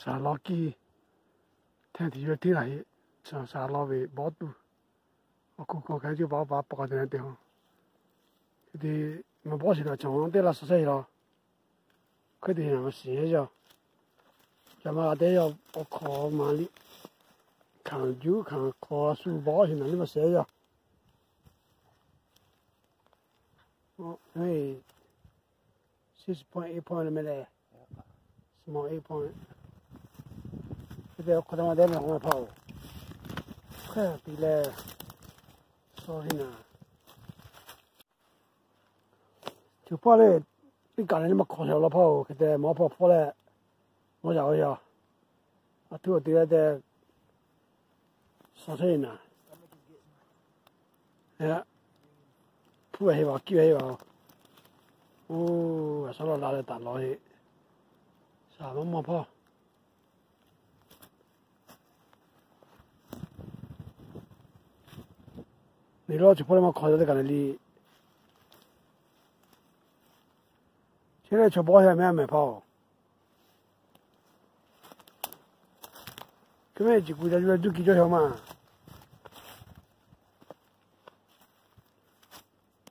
Saˍ lawn kiˇ hteˇ tiˍ yawˇ hteˇ laˬ heˆ. Saˍ lawn ve bawˇ tuˬ, awˬ hk'oˆ hk'aw hk'e cuˇ pa pa pa k'aw te na te hawˬ. Hk'e te maˇ bawˇ sheˍ naˍ cawˬ teˇ la suhˍ shehˇ law. Hk'e te naˍ ma shiˍ yaˇ yaˇ. Ca ma g'a te yaˇ awˬ hk'aw ma liˇ hkanˍ juˉ hkanˍ hk'aw shu bawˇ sheˍ naˍ liˇ ma shiˍ yaˇ yaˇ. Six point eight point meh leh, small eight point. Hk'e te awˬ hk'aw te ma te meh k'o ma hpaˇ-oˬ. Hk'e te leh, sawˇ heˆ naˍ. Chi hpawˇ lehˬ, teˇ kaꞈ leh nyi ma hk'awꞈ shaˍ law hpaˇ-oˬ. Hk'e te maˇ hpawˇ hpawˇ leh, maˇ yaꞈ-oˬ yaˇ. A htoꞈ awˬ te leh te, sawˇ sheˍ naˍ. Hpuˇ ve heˆ vaˬ, kiˇ ve heˆ vaˬ. Oˇ, a shaˉ lawˬ la leh taˍ lawˬ heˆ. Shaˍ maˇ maˇ hpawˇ. Ni lawˇ chi hpawˇ leh maˇ hk'awꞈ yaw teˇ kaꞈ leh liˇ. Chi lehˬ chaw bawˇ yaˇ meh a meh hpaˇ-oˬ. Hk'e meh ciˬ kuˬ ca yuˬ leh duˇ kiˬ cawˇ yaw maˇ.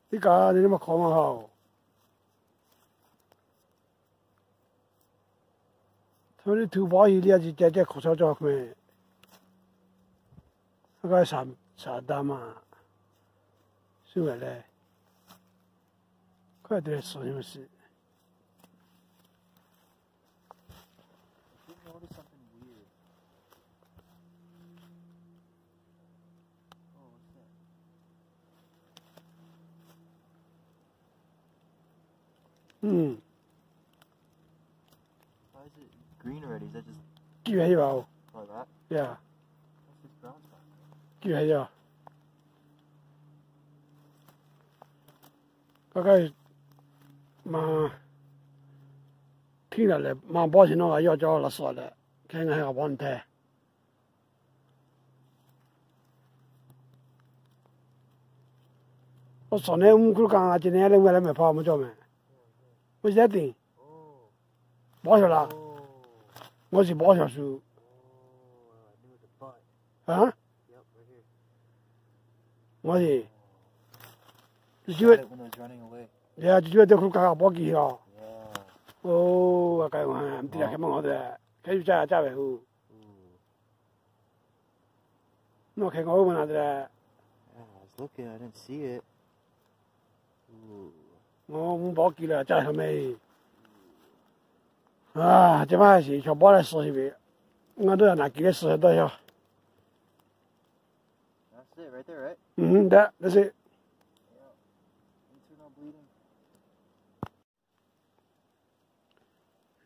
Teˇ kaꞈ leh nyi ma hk'awꞈ maˇ hpaˇ-oˬ. Htaˇ ve tuˬ bawˇ heˆ liˇ a ciˉ ceh ceh hk'awꞈ shaw cawˇ hk'e meh. Aˇ kaˇ shaˍ daꞈ maˇ suh ve leh, hk'e te suhˍ nyi ma shiˍ. Why is it green already? Is that just kiˇ ve heˆ vaˬ-oˬ. Like that? Yeah. What's this brown stuff? Kiˇ ve heˆ yaˇ. Kaˇ kaˇ ma htiˇ laˬ leh ma bawˇ sheˍ nawˇ g'a yawˇ cawˇ laˬ suhˍ leh, hk'e ngaˬ hui g'a bawˇ nyi hteˇ. Awˬ suhˍ nehˆ mvuhˇ hkuˇ kaꞈ a ce nehˆ leh mvuhˇ leh mehˍ hpaˇ maˇ cawˇ meh. Oˇ shi teˇ tiˉ bawˇ shaw laˇ. Ngaˬ shiˍ bawˇ shaw shu. Ngaˬ shiˍ, cuˇ cuˇ ve, cuˇ cuˇ ve teˇ hk'oˆ kaꞈ bawˇ kiˬ yaw. Oˇ, a k'ai-oˬ, mvuhˇ tiˉ yaˇ hk'e maˇ ngaˬ hui te, hk'e yuˬ caˇ caˇ ve hu. Nawˬ hk'e k'awꞈ oˇ ma na te leh. Ngaˬ mvuhˇ bawˇ kiˬ leh caˇ shaw meh. Chi maˇ shiˍ, chaw bawˇ leh suh sheˍ ve. Ngaˬ dawˇ yaꞈ naˍ kiˬ leh suh dawˇ yaw.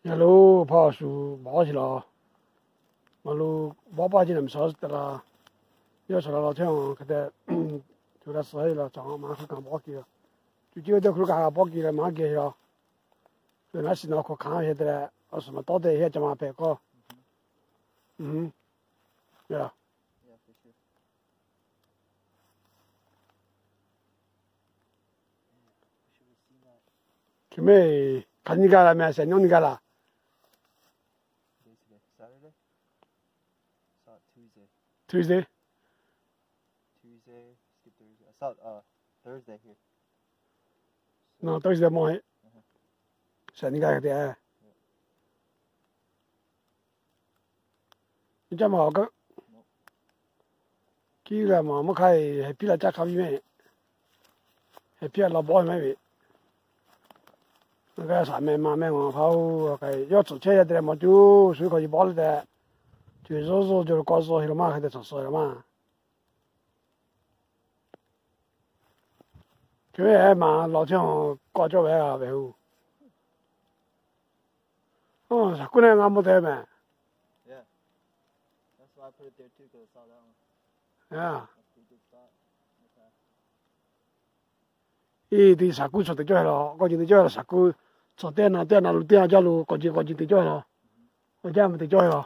Yaˇ lo hpaˇ shu bawˇ sheˍ laˬ. Ngaˬ lo bawˇ paˇ ce naˍ mi shaw te la. Yawˇ shaw la law chehˇ-oˬ hk'e te, co la suh la ca ma hk'oˆ kaꞈ bawˇ kiˬ la. Cuˇ cuˇ ve teˇ hk'oˆ kaꞈ bawˇ kiˬ leh maˇ geh la. Ve naˉ shiˍ nawˬ hk'aw hkanˍ ve te leh, awˬ suhˍ ma tawˇ te heˆ ca ma pehꞈ k'awˇ. Hk'e meh, hk'aˬ nyi gaˇ la meh, sehˍ nyi nyi gaˇ la. Tuesday. Tuesday, skip Thursday. I saw, uh, Thursday here. No, Thursday mawˬ heˆ. Sehˍ nyi gaˇ hk'e te. Nyi caˇ maˬ awˬ kanˉ. Kiˇ g'a maˬ maˇ hk'aˇ, heh piˇ la caˇ hk'a viˇ meh. Heh piˇ la bawˇ meh ve. Ngaˬ g'a shaˍ meh ma meh ngaˬ hpaˇ-oˬ, yawˇ tcuhꞈ chehˇ yaˇ te leh maw cuˇ shu hk'aw yi bawˇ leh tehꞈ, cuˬ zuhˇ zuhˇ jo lo kawˇ zuhˇ heˆ lo maˇ hk'e te tcuhꞈ suh lo maˇ. Hk'e ve maˬ law chehˇ-oˬ, kawˇ cawˇ ve a ve hu. Shaˍ kuˉ neˆ g'a mawˇ te meh. Iˉ, te shaˍ kuˉ chaw teꞈ cawˇ he law, k'awꞈ ji teꞈ cawˇ he law, shaˍ kuˉ chaw teˇ na teˇ na lo teˇ a jaˇ lo k'awꞈ ji k'awꞈ ji teꞈ cawˇ he law, awˬ jaˇ meh teꞈ cawˇ he law.